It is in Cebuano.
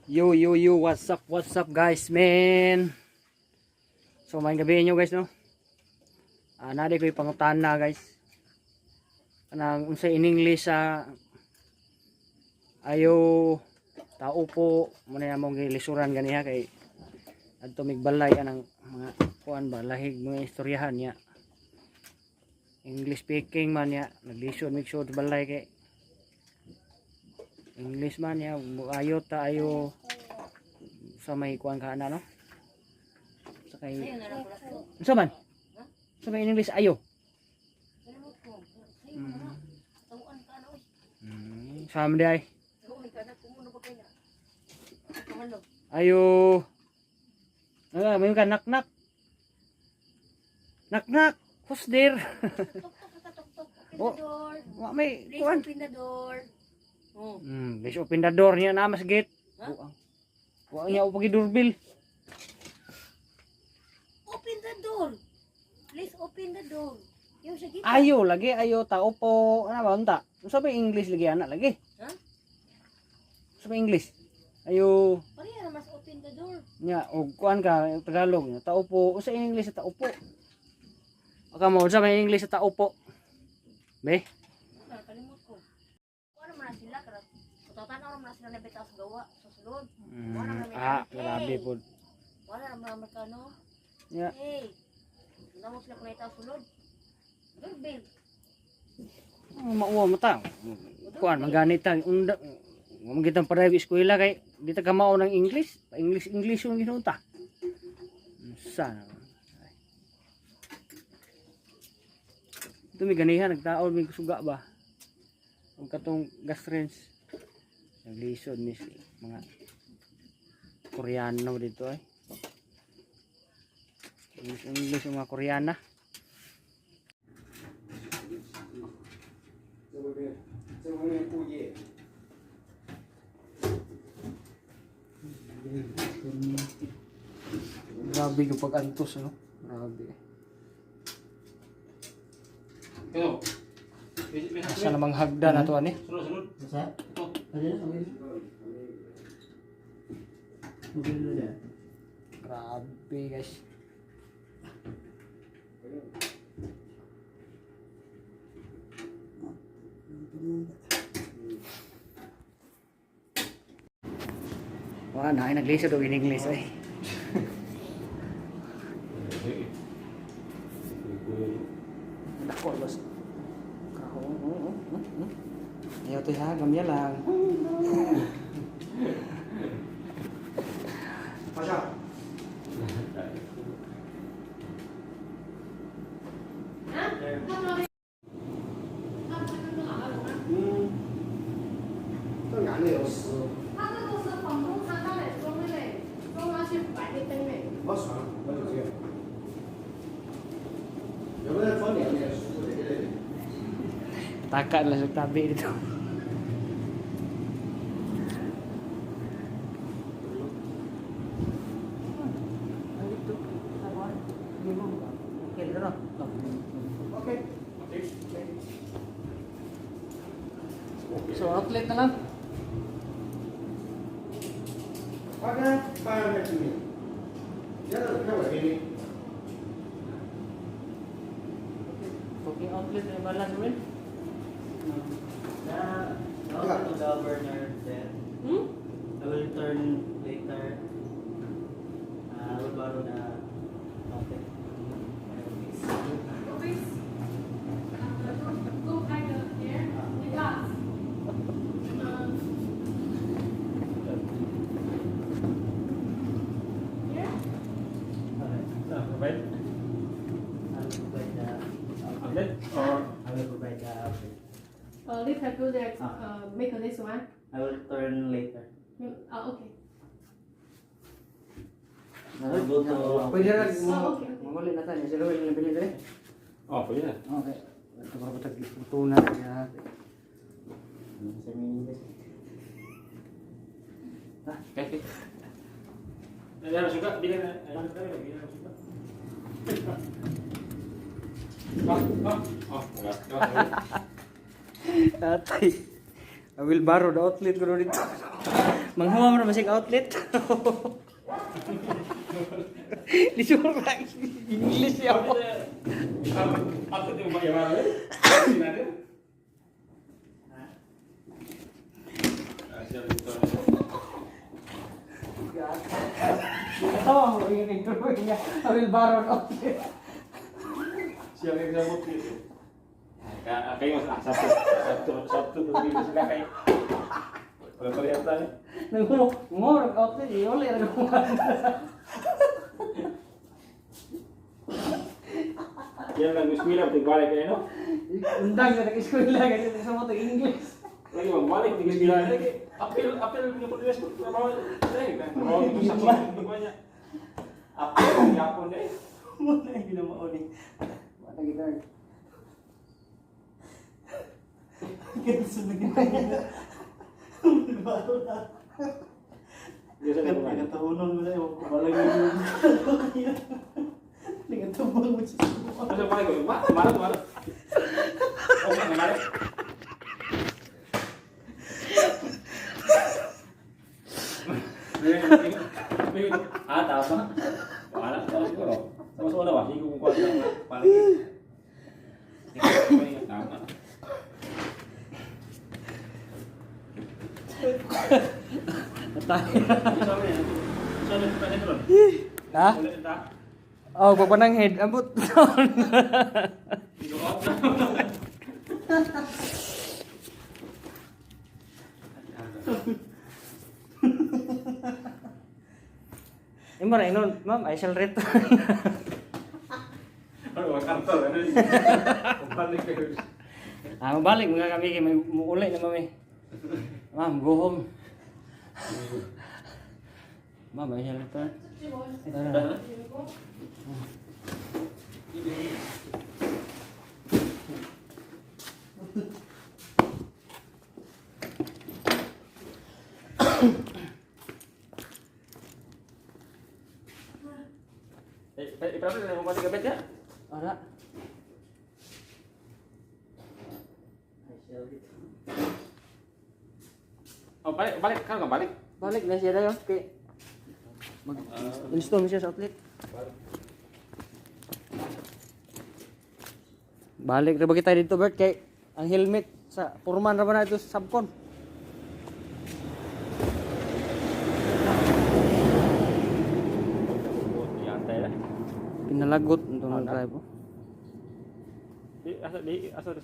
Yo, yo, yo, what's up guys, man? So, may gabi inyo guys, no? Ah, nadi ko pangutana guys. Kanang unsa in English sa ayo, tao po, muna na mong gilisuran ganiha kay adto mig balay anang mga kuan ba, lahig mga istoryahan niya. English speaking man niya, naglisod mig sa balay kay English man niya, ayo ta ayo sa may kuan ka na, no? Sa kay unsa man? Sa may in English ayo. Sa man di ay. Ayo. Ah, may ka knock knock. Knock knock. Who's there? Open Oh. the door. Wa may Please kuan. open the door. Oh. Please open the door niya na mas gate. Ha? Buang. Buang niya pagi doorbell. Open the door. Please open the door. Yung sa gitna. Ayo lagi, ayo tao po. Ano ba unta? Unsa ba English lagi ana lagi? Ha? Unsa ba English? Ayo Pareha naman sa open the door. nya og kuan ka Tagalog nya tao po. Unsa English sa tao po? Aka mo, unsa may English sa tao po? Be? Ano, kalimot ko. Kuha naman na sila. Kaya tatanaw naman na sila na bitaw sa gawa. Sa sulod. Ah, grabe po. Wala naman na Amerikano. Nya, Hey. Wala mo sila kung sa sulod. Doorbell. Oh, mauwa mo ta. Kuan man ganit ta unda. Wa man gitang pareho eskwela kay di ta kamao ng English. Pa English English yung ginuunta. Unsa na. Ay. Ito may ganihan nagtaon may suga ba. Ug katong gas range. Naglisod mis mga Koreano dito ay. English English yung mga Koreana. 在外面，在外面过夜。 Grabe yung pag-antos, ano? Grabe. Ito. Asa namang hagdan na to, ani? Sunod, sunod. Sa? Ito. Ano na? Okay. Okay na dyan. Grabe, guys. Wah, na ay naglisod og in English ay. Dako bas. Kaho. Ayaw to ha, gamya lang. 好像。嗯，这俺的有事，他这个是房东他那里装的嘞，装那些白的灯嘞。我算了，我就这样。要不然装两年书这个。 Taka na sa tabi dito. OK。 So outlet na lang. 他跟办在里面，现在开外面的。 Okay, outlet na balance rin. Na, to the burner then. Hmm? I will return later. I will borrow the outlet. Office. Go 开个 here. 你看。嗯。Here. Okay. Provide. I will provide the Outlet or I will provide the outlet. Later go there. Make this one. I will return later. Ah, okay. I will go to Pwede na. Oh, okay. Manguli na tayo. Sila yung nabili dali. Oh, pwede na. Okay. Ito para patag tunan ya. Sa English. Okay. Ayan, suka. Bilhin na. Ayan, bilhin na suka. Ah, ah, ah, wala. Tatay. I will borrow the outlet ko dito. Manghuam ra masig outlet. Lisura English ya po. Ako di mo ba yaman eh? Sinabi? Ah, siya dito. Katawa mo yung interview niya. I will borrow the outlet. Siya ang example dito. Kayo mas Sabto, Sabto, Sabto, pag sila kay. Wala pa rin tayo. Nanghuam ra outlet, iuli ra ko. Yan lang, eskwela, tigbalik kayo, no? Undang na nag-eskwela kasi sa mo English. Lagi bang balik di eskwela lagi. Apel, apel ni ko dinas ko trabaho. Eh, trabaho ko sa ko niya. Apel, yapon eh. Wala yung ginamao ni. Wala gid. Ganun na ganyan. Baro na. Di sa ko. Nagatahunan mo na yung kumalag yung kaya. Nagatabang mo siya sa mukha. Ano pa ko? Ma, mara, mara. Oh, ma, mara. Ah, tama. Wala, tama siguro. Sama sa una ba? Hindi ko kung kuwan lang. Palagi. Tama. Ha? Oh, papanang head ambot. Imo ra inon, ma'am, I shall return. Ah, balik mga kami kay may muuli na mami. Ma'am, go home. Ma'am, I shall return. Tara. Ora. I shall return. Oh, balik, balik, kan balik. Balik na siya dayon kay mag install mo siya sa outlet. Balik ra ba kita dito Bert kay ang helmet sa purman ra ba na ito sa subcon. Yantay lah. Pinalagot ito ng drive. oh. Di asa di asa.